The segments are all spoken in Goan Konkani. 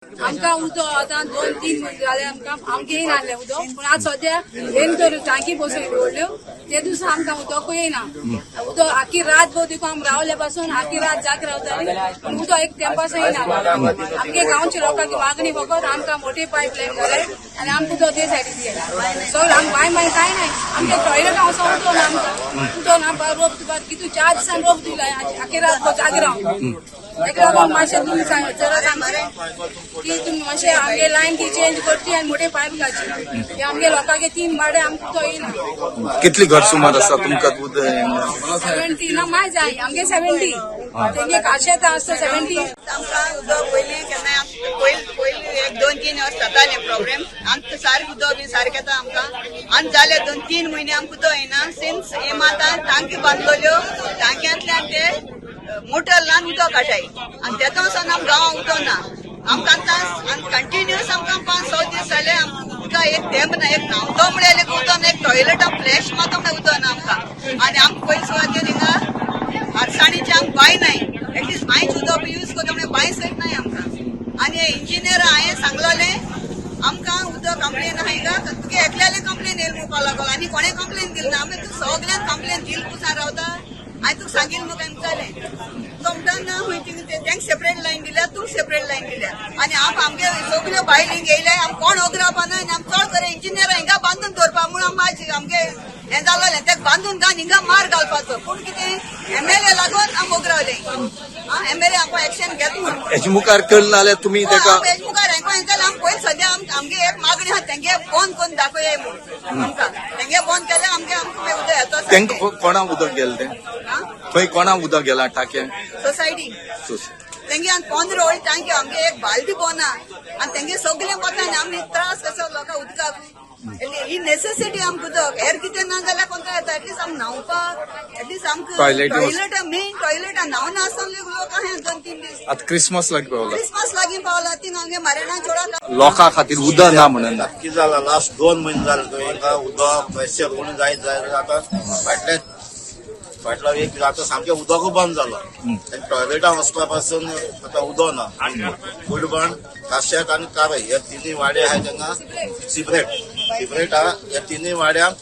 आमकां उदक आतां 2-3 म्हयने जाले आमकां आमकां येयना आहलें उदक. पूण आतां सद्या येन तर टांकी बसयली व्हडल्यो ते दिसा आमकां उदकूय येयना. उदक आखी रात भर देखून आमी रावले पासून आखी रात जाग रावताली, पूण उदक एक तेंपासून येयना. आमगे गांवच्या लोकांची मागणी फकत आमकां मोठी पायप लायन घालाय आनी आमकां उदक ते सायडीन दियाय. सगळें आमकां बांय मागीर कांय नाय, आमगे टॉयलेट वचोन उदक ना आमकां, उदक ना. रोप तुका कितू 4 दिसान रोप दिलाय, आखी रात भर जागे रावन. ताका लागून मातशें तुमी जरा सांगचें की तुमी मातशें आमगे लायन ती चेंज करची आनी मोठे पायप घालची. हे आमगे लोकांगे 3 वाडे आमकां तो येयना. कितली घर सुमार आसा तुमकां उदक? 70 ना माय जाय आमगे 70, तेंगे काशेत आसता 70. आमकां उदक पयलीं केन्नाय पयलीं पयलीं 1 2 3 वर्स जातालें प्रॉब्लेम. आमकां सारकें उदक बी सारकें येता आमकां. आनी जाले 2-3 म्हयने आमकां उदक येना. सिन्स हे आतां टांकी बांदलेल्यो, टांक्यांतल्यान ते मोटर लावन उदक काडटाय आनी तेतून सावन आमकां गांवांत उदक ना. आमकां आतां कंटिन्युअस आमकां 5-6 दीस जाले आमकां उदका एक थेंब ना. एक न्हांवतो म्हळ्यार एक उदक ना, एक टॉयलेटां फ्लॅश मारता म्हळ्यार उदक ना आमकां. आनी आमकां पयलीं सुवातेर हिंगा हरसाणीची आमकां बांय नाय, एटलिस्ट बांयचें उदक यूज करता म्हळ्यार बांय सयत नाय आमकां. आनी इंजिनियर हांवें सांगलोलें आमकां उदक कंप्लेन आहा हिंगा, तुगे एकल्याले कंप्लेन येयल म्हणपाक लागलो आनी कोणें कंप्लेन दिली ना. आमी तूं सगळ्यान कंप्लेन दिल पुसान रावता, हांवें तुका सांगील म्हाका जालें. तो म्हणटा ना खंय तेंका सेपरेट लायन दिल्या, तूं सेपरेट लायन दिल्या. आनी आम आमगे सगल्यो बायल हिंगा येयले, आम कोण ओगरावपा ना. आनी आम चड करे इंजिनियर हिंगा बांदून दवरपा म्हूण आम आमगे हें जालोलें, तेका बांदून घालून हिंगा मार घालपाचो. पूण कितें एमएलए लागून आम ओगरावले. एमएलए आमकां एक्शन घेत म्हूण हेजे मुखार करना जाल्यार तुमी तेका हेजे मुखार हेंको हें जाल्यार आम पयलीं सद्या आमगे एक मागणी आहा, तेंगे बंद करून दाखोवया म्हूण आमकां. तेंगे बंद केल्यार आमगे आमकां उदक येतो. तेंका कोणा उदक गेलें तें खंय कोणा उदक गेलां टाके? सोसायटी. तेंगे आनी 15 वयर टांकी, आमगे एक बालदी बोना आनी तेंगे सगळे वता आनी आमी त्रास कसो लोकांक उदकाक. ही नेसेसिटी आमकां उदक, हेर कितें ना जाल्यार कोणतो येता, एटलिस्ट आमकां न्हांवपाक, एटलिस्ट आमकां टॉयलेट, मेन टॉयलेट न्हांवना आसतना लोक आहा 2-3 दीस. आतां क्रिसमस लागीं पावला. क्रिसमस लागीं पावला, थिंग आमगे मारेना चोडा लोकां खातीर उदक ना म्हणून कितें जाला, लास्ट 2 म्हयने जाले थंय हिंगा उदक प्रेशर कोण जायत जायत आतां फाटले फाटलो एक आतां सामकें उदकूय बंद जालो आनी टॉयलेटां वचपा पासून आतां उदक ना. कुलबण, काशेत आनी कारय ह्या तिनूय वाडे आहाय तेंगा सिपरेट सिपरेट आहा. ह्या तिनूय वाड्यांक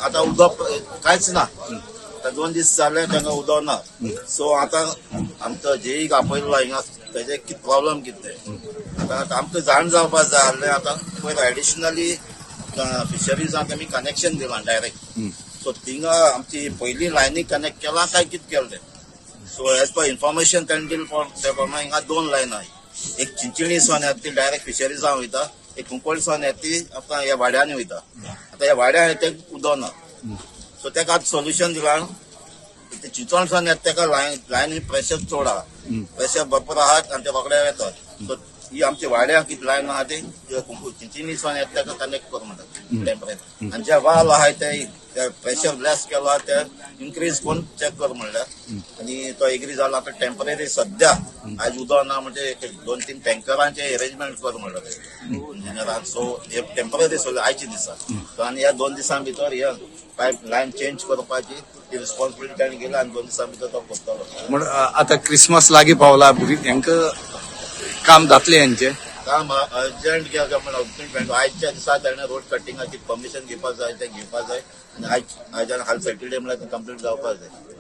आतां उदक कांयच ना. आतां 2 दीस जाले तेंका उदक ना. सो आतां आमचो जेईक आपयल्लो हिंगा, तेजे कितें प्रॉब्लम कितें आतां आमकां जाण जावपा जाय आहलें. आतां पयर एडिशनली फिशरीजाक आमी कनेक्शन दिलां डायरेक्ट. सो थिंगा आमची पयली लायनी कनेक्ट केलां काय कितें केलें तें. सो एज पर इन्फॉर्मेशन ताणें दिलें ते प्रमाणे हिंगा 2 लायन आहाय. एक चिंचणी सावन येता ती डायरेक्ट फिशरीजां वयता, एक कुंकळी सावन येता ती आतां ह्या वाड्यांनी वयता. आतां ह्या वाड्यांनी ते उदक ना. सो तेका आतां सोल्युशन दिलां. ते चिंचवण सावन येता तेका लायनी प्रेशर चड आहा, प्रेशर भरपूर आहा आनी ते रोखडे येतात. सो ही आमच्या वाड्याक कितें लायन आहा ते चिंचणी सावन येता तेका कनेक्ट कर म्हणटा टेम्परेरी. आनी जे वाल आहाय ते प्रेशर लेस केला ते इन्क्रीज करून चॅक कर म्हणल्यार आनी तो एग्री जाला. आतां टेम्पररी सद्या आयज उदक ना म्हणजे 2-3 टँकरांचे एरेंजमेंट कर म्हणल्यार इंजिनियरान. सो हे टेम्पररी सोल्युशन आयच्या दिसा. सो आनी ह्या 2 दिसां भितर हे पायप लायन चेंज करपाची ती रिस्पॉन्सिबिलिटी ताणें घेतला आनी 2 दिसां भितर तो करतलो. म्हण आतां क्रिसमस लागीं पावला, हेंका काम जातलें हेंचें? काम अर्जंट म्हणून आयच्या दिसा ताणें रोड कटिंगाची परमिशन घेवपाक जाय, तें घेवपाक जाय आनी आयज आयज हाल सॅटरडे म्हणल्यार तें कंप्लीट जावपाक जाय.